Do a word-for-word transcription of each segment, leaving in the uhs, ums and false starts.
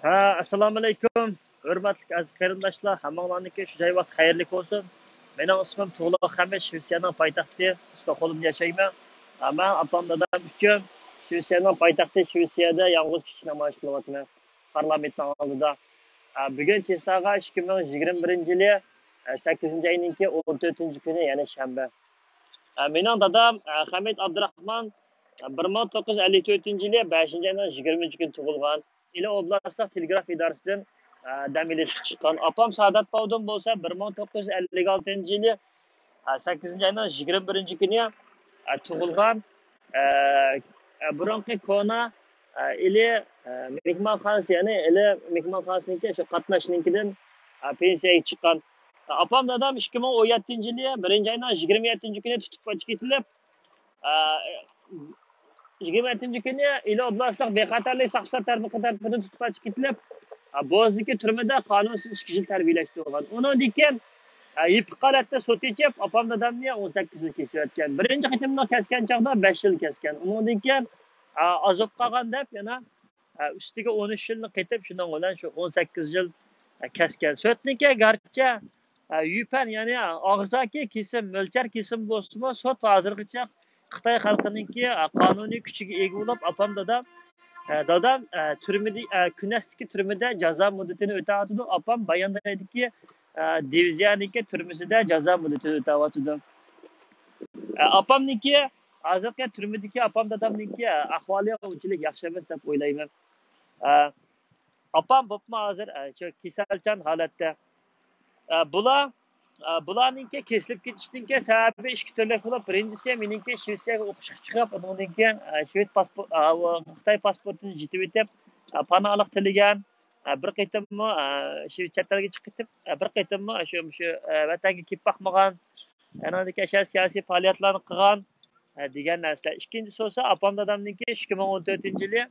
ھە، ئەسسالامۇئەلەيكۇم. ھۆرمەتلىك ئەزىز قېرىنداشلار، ھەممىڭلارنىڭكى شۇ جاي ۋاقتى خەيرلىك بولسۇن. مېنىڭ ئىسمىم تۇغلۇق خەمىت، شىۋېتسىيەنىڭ پايتەختى ستوكھولمدا ياشايمەن. ھە، مەن ئاپام دادام ئۈچۈن شىۋېتسىيەنىڭ پايتەختى شىۋېتسىيەدە يالغۇز كىچىك نامايىش قىلىۋاتىمەن پارلامېنتنىڭ ئالدىدا. ھە، بۈگۈن چېسناغا ئىككى مىڭ يىگىرمە بىرىنچى يىلى، ھە، سەككىزىنچى ئاينىڭكى ئون تۆتىنچى كۈنى، يەنى شەنبە. ھە، مېنىڭ دادام، ھە، خەمىت ئابدۇراخمان، ھە، بىر مىڭ توققۇز يۈز ئەللىك تۆتىنچى يىلى بەشىنچى ئاينىڭ يىگىرمىنچى كۈنى تۇغۇلغان. ئىلى ئوبلاستلىق تېلېگراف ئىدارىسىدىن، ئە، دەم ئېلىشقا چىققان. ئاپام سائادەت باۋۇدۇن بولسا بىر مىڭ توققۇز يۈز ئەللىك ئالتىنچى يىلى، ئە، سەككىزىنچى ئاينىڭ يىگىرمە بىرىنچى كۈنى، ئە، تۇغۇلغان. ئە، ئە، بۇرۇنقى كونا، ئە، ئىلى، ئە، مېھمانخانىسى، يەنى ئىلى مېھمانخانىسىنىڭكى شۇ قاتناشنىڭكىدىن، ئە، پېنسىيەگە چىققان. ئاپام دادام ئىككى مىڭ ئون يەتتىنچى يىلى بىرىنچى ئاينىڭ يىگىرمە يەتتىنچى كۈنى تۇتۇپ قېچىپ كېتىلىپ، ئە، يىگىرمە يەتتىنچى كۈنى ئىلى ئوبلاستلىق بىخەتەرلىك ساقچىلار تەرمىقى تەرىپىدىن تۇتۇپ قېچىپ كېتىلىپ، بوزدىكى تۈرمىدە قانۇنسىز ئىككى يىل تەربىيەلەشتۈرۈلگەن. ئۇنىڭدىن كېيىن، يېپىق ھالەتتە سوت ئېچىپ، ئاپام دادامنى ئون سەككىز يىل كېسىۋەتكەن. بىرىنچى قېتىملىق كەسكەن چاغدا بەش يىل كەسكەن. ئۇنىڭدىن كېيىن، ئازوپ قالغان دەپ يەنە، ئۈستىگە ئون ئۈچ يىلنى قېتىپ، شۇنىڭ بىلەن شۇ ئون سەككىز يىل كەسكەن. سوتنىڭكى گەرچە، يۈپەن، يەنى ئاغزاكى كېسىم، مۆلچەر كېسىم بولسىمۇ، سوت ھازىرغىچە خىتاي خەلقىنىڭكى، ئە، قانۇنىي كۈچىگە ئىگە بولۇپ، ئاپام دادام، ئە، دادام، ئە، تۈرمىدە، ئە، كۈنەستىكى تۈرمىدە جازا مۇددىتىنى ئۆتەۋاتىدۇ. ئاپام باياندايدىكى، ئە، دىۋىزىيەدىكى تۈرمىسىدە جازا مۇددىتىنى ئۆتەۋاتىدۇ. ئە، ئاپامنىڭكى ھازىرقى تۈرمىدىكى ئاپام دادامنىڭكى، ئە، ئەھۋالى ئۇنچىلىك ياخشى ئەمەس دەپ ئويلايمەن. ئە، ئاپام بولۇپمۇ ھازىر، ئە، شۇ كېسەلچان ھالەتتە. ئە، بۇلار، ئە، بۇلارنىڭكى كېسىلىپ كېتىشنىڭكى سەۋەبى ئىككى تۈرلۈك بولۇپ، بىرىنچىسى مېنىڭكى شىۋېتسىيەگە ئوقۇشقا چىقىپ، ئۇنىڭدىن كېيىن، ئە، شىۋېت پاسپورت، ئە، خىتاي پاسپورتىنى يىتىۋېتىپ، ئە، پاناھلىق تىلىگەن. ئە، بىر قېتىممۇ، ئە، شىۋېت چەت ئەلگە چىقىپ كېتىپ، ئە، بىر قېتىممۇ شۇ، شۇ، ئە، ۋەتەنگە كېلىپ باقمىغان. ئەنىڭدىكى ئاشۇ سىياسىي پائالىيەتلەرنى قىلغان، ئە، دېگەن نەرسىلەر. ئىككىنچىسى بولسا، ئاپام دادامنىڭكى ئىككى مىڭ ئون تۆتىنچى يىلى،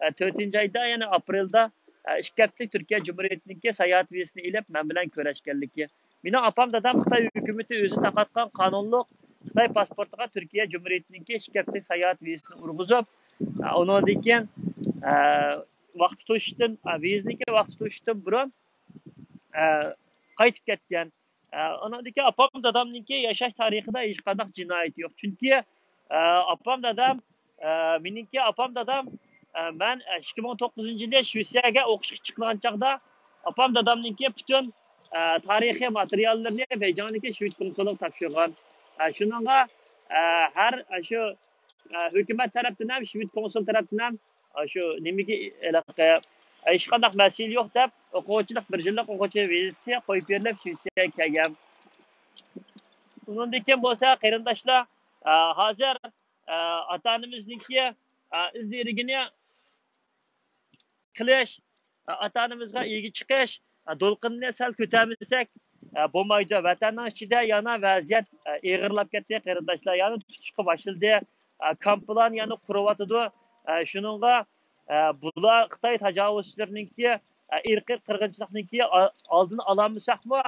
ئە، تۆتىنچى ئايدا، يەنى ئاپرېلدا، ئە، ئىككى ھەپتىلىك تۈركىيە جۇمھۇرىيىتىنىڭكى ساياھەت ۋىزىسىنى ئېلىپ، مەن بىلەن كۆرۈشكەنلىكى. مېنىڭ ئاپام دادام خىتاي ھۆكۈمىتى ئۆزى تارقاتقان قانۇنلۇق خىتاي پاسپورتىغا تۈركىيە جۇمھۇرىيىتىنىڭكى ئىككى ھەپتىلىك ساياھەت ۋىزىسىنى ئۇرغۇزۇپ، ئە، ئۇنىڭدىن كېيىن، ئە، ۋاقتى توشۇشتىن، ئە، ۋىزىنىڭكى ۋاقتى توشۇشتىن بۇرۇن، ئە، قايتىپ كەتكەن. ئە، ئۇنىڭدىن كېيىن ئاپام دادامنىڭكى ياشاش تارىخىدا ھېچقانداق جىنايىتى يوق. چۈنكى، ئە، ئاپام دادام، ئە، مېنىڭكى ئاپام دادام، ئە، مەن، ئە، ئىككى مىڭ توققۇزىنچى يىلى شىۋېتسىيەگە ئوقۇشقا چىقىدىغان چاغدا ئاپام دادامنىڭكى پۈتۈن، ئە، تارىخىي ماتېرىياللىرىنى بېيجىڭدىكى شىۋېت كونسۇلىغا تاپشۇرغان. ئە، شۇنىڭغا، ئە، ھەر، ئە، شۇ، ئە، ھۆكۈمەت تەرەپتىن ھەم، شىۋېت كونسۇل تەرەپتىن ھەم، ئە، شۇ نېمىگە ھېلىقى، ئە، ھېچقانداق مەسىلە يوق دەپ، ئوقۇغۇچىلىق، بىر يىللىق ئوقۇغۇچى ۋىزىسى قويۇپ بېرىلىپ، شىۋېتسىيەگە كەلگەن. ئۇنىڭدىن كېيىن بولسا قېرىنداشلار، ئە، ھازىر، ئە، ئاتا-ئانىمىزنىڭكى، ئە، ئىز دېرىكىنى قىلىش، ئاتا-ئانىمىزغا ئىگە چىقىش دولقۇنىنى سەل كۆتەرمىسەك بولمايدۇ. ۋەتەننىڭ ئىچىدە يەنە ۋەزىيەت ئېغىرلاپ كەتتى، قېرىنداشلار. يەنە تۇتۇشقا باشلىدى. كامپلار يەنە قۇرۇۋاتىدۇ. شۇنىڭغا بۇلار خىتاي تاجاۋۇزچىلىرىنىڭكى ئىرقىي قىرغىنچىلىقنىڭكى ئالدىنى ئالالمىساقمۇ،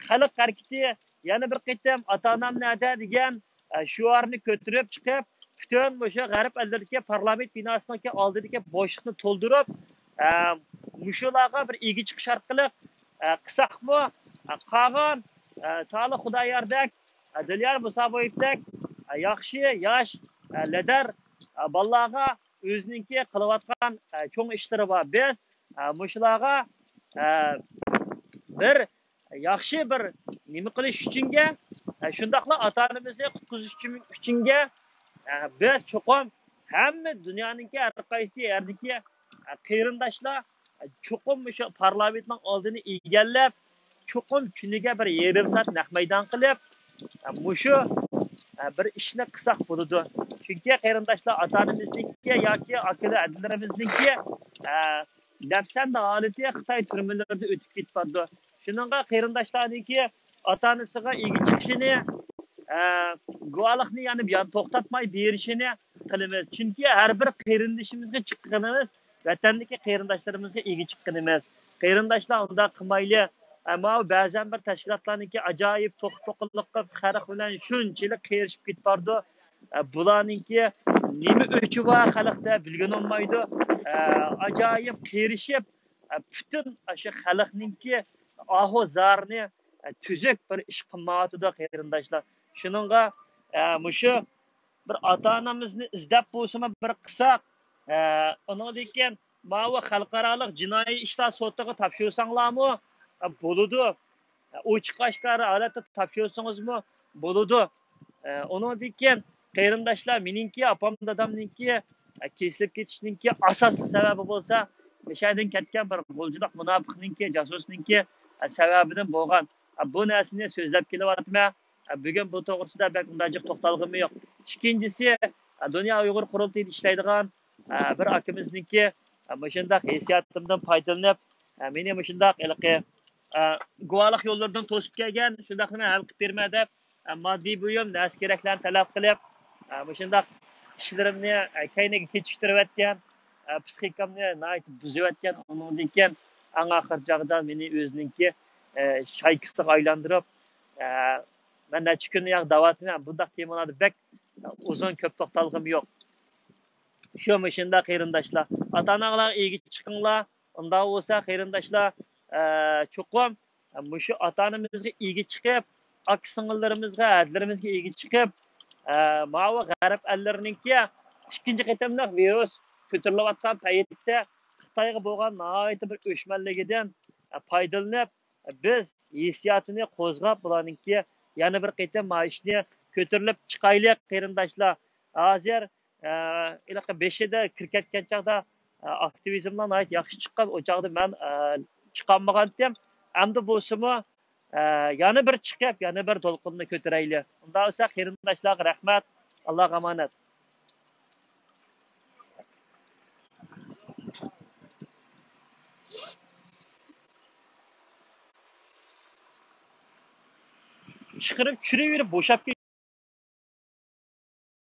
خەلق ھەرىكىتى يەنە بىر قېتىم «ئاتا-ئانام نەدە؟» دېگەن ئە، شوئارنى كۆتۈرۈپ چىقىپ، پۈتۈن مۇشۇ غەرب ئەللىرىدىكى پارلامېنت بىناسىنىڭكى ئالدىدىكى بوشلۇقنى تولدۇرۇپ، ئە، مۇشۇلارغا بىر ئىگە چىقىش ئارقىلىق، ئە، قىلساقمۇ، ئە، قالغان، ئە، سالىھ خۇداياردەك، ئە، دىليار مۇسابويېۋدەك، ئە، ياخشى ياش، ئە، لەدەر، ئە، بالىلارغا ئۆزىنىڭكى قىلىۋاتقان، ئە، چوڭ ئىشلىرى بار. بىز، ئە، مۇشۇلارغا، ئە، بىر ياخشى بىر نېمە قىلىش ئۈچۈنگە، شۇنداقلا ئاتا-ئانىمىزنى قۇتقۇزۇش ئۈچۈن، ئۈچۈنگە، بىز چوقۇم ھەممە دۇنيانىڭكى ھەر قايسى يەردىكى قېرىنداشلار چوقۇم مۇشۇ پارلامېنتنىڭ ئالدىنى ئىگىلەپ، چوقۇم كۈنىگە بىر يېرىم سائەت نەق مەيدان قىلىپ، مۇشۇ بىر ئىشنى قىلساق بولىدۇ. چۈنكى قېرىنداشلار، ئاتا-ئانىمىزنىڭكى ياكى ئاكىلىرىمىزنىڭكى دەپسەندە ھالىتى خىتاي تۈرمىلىرىدە ئۆتۈپ كېتىپ بارىدۇ. شۇنىڭغا قېرىنداشلارنىڭكى ئاتا-ئانىسىغا ئىگە چىقىشىنى، ئە، گۇۋاھلىقنى يەنە، يەنە توختاتماي بېرىشىنى قىلىمىز. چۈنكى ھەر بىر قېرىندىشىمىزغا چىققىنىمىز ۋەتەندىكى قېرىنداشلىرىمىزغا ئىگە چىققىنىمىز. قېرىنداشلار، ئۇنداق قىلمايلى. ئە، ماۋۇ بەزەن بىر تەشكىلاتلارنىڭكى ئاجايىپ توقۇ-توقۇلۇق قىلىپ، خەلق بىلەن شۇنچىلىك قېرىشىپ كېتىپ بارىدۇ. ئە، بۇلارنىڭكى نېمە ئۆچى بار خەلقتە بىلگىلى بولمايدۇ. ئە، ئاجايىپ قېرىشىپ، ئە، پۈتۈن ئاشۇ خەلقنىڭكى ئاھۇ زارىنى، ئە، تۈزۈك بىر ئىش قىلمايۋاتىدۇ، قېرىنداشلار. شۇنىڭغا، ئە، مۇشۇ بىر ئاتا-ئانىمىزنى ئىزدەپ بولسىمۇ بىر قىلساق، ئە، ئۇنىڭدىن كېيىن ماۋۇ خەلقئارالىق جىنايى ئىشلار سوتىغا تاپشۇرساڭلارمۇ، ئە، بولىدۇ. ئوچۇق ئاشكارا ھالەتتە تاپشۇرسىڭىزمۇ بولىدۇ. ئە، ئۇنىڭدىن كېيىن قېرىنداشلار، مېنىڭكى، ئاپام دادامنىڭكى، ئە، كېسىلىپ كېتىشنىڭكى ئاساسلىق سەۋەبى بولسا، مۇشۇ يەردىن كەتكەن بىر غۇلجىلىق مۇناپىقنىڭكى، جاسۇسنىڭكى، ئە، سەۋەبىدىن بولغان. ئە، بۇ نەرسىنى سۆزلەپ كېلىۋاتىمەن. ئە، بۈگۈن بۇ توغرىسىدا بەك ئۇنداق جىق توختالغۇم يوق. ئىككىنچىسى، ئە، دۇنيا ئۇيغۇر قۇرۇلتىيىدا ئىشلەيدىغان، ئە، بىر ئاكىمىزنىڭكى، ئە، مۇشۇنداق ھېسسىياتىمدىن پايدىلىنىپ، ئە، مېنى مۇشۇنداق ھېلىقى، ئە، گۇۋاھلىق يوللىرىدىن توسۇپ كەلگەن، شۇنداقلا مەن ھەل قىلىپ بېرىمەن دەپ، ئە، ماددىي بۇيۇم، نەرسە-كېرەكلەرنى تەلەپ قىلىپ، ئە، مۇشۇنداق ئىشلىرىمنى، ئە، كەينىگە كېچىكتۈرۈۋەتكەن، ئە، پسىخىكامنى ناھايىتى بۇزۇۋەتكەن. ئۇنىڭدىن كېيىن ئەڭ ئاخىر چاغدا مېنى ئۆزىنىڭكى، ئە، شايكىسىغا ئايلاندۇرۇپ، ئە، مەن نەچچە كۈندىن ياق دەۋاتىمەن، بۇنداق تېمىلاردا بەك ئۇزۇن كۆپ توختالغۇم يوق. شۇ مۇشۇنداق قېرىنداشلار، ئاتا-ئاناڭلارغا ئىگە چىقىڭلار. ئۇنداق بولسا قېرىنداشلار، ئە، چوقۇم مۇشۇ ئاتا-ئانىمىزغا ئىگە چىقىپ، ئاكا-سىڭىللىرىمىزغا، ھەدىلىرىمىزگە ئىگە چىقىپ، ئە، ماۋۇ غەرب ئەللىرىنىڭكى ئىككىنچى قېتىملىق ۋىرۇس كۆتۈرۈلۈۋاتقان پەيتتە خىتايغا بولغان ناھايىتى بىر ئۆچمەنلىكىدىن، ئە، پايدىلىنىپ، بىز ھېسسىياتىنى قوزغاپ، بۇلارنىڭكى يەنە بىر قېتىم ما ئىشنى كۆتۈرۈلۈپ چىقايلى، قېرىنداشلار. ھازىر، ئە، ھېلىقى بېشىدا كىرىپ كەتكەن چاغدا، ئە، ئاكتىۋىزملار ناھايىتى ياخشى چىققان، ئۇ چاغدا مەن، ئە، چىقالمىغانتىم. ئەمدى بولسىمۇ، ئە، يەنە بىر چىقىپ، يەنە بىر دولقۇننى كۆتۈرەيلى. ئۇنداق بولسا، قېرىنداشلارغا رەھمەت، ئاللاغا ئامانەت. چىقىرىپ چۈشۈرۈۋېرىپ بوشاپ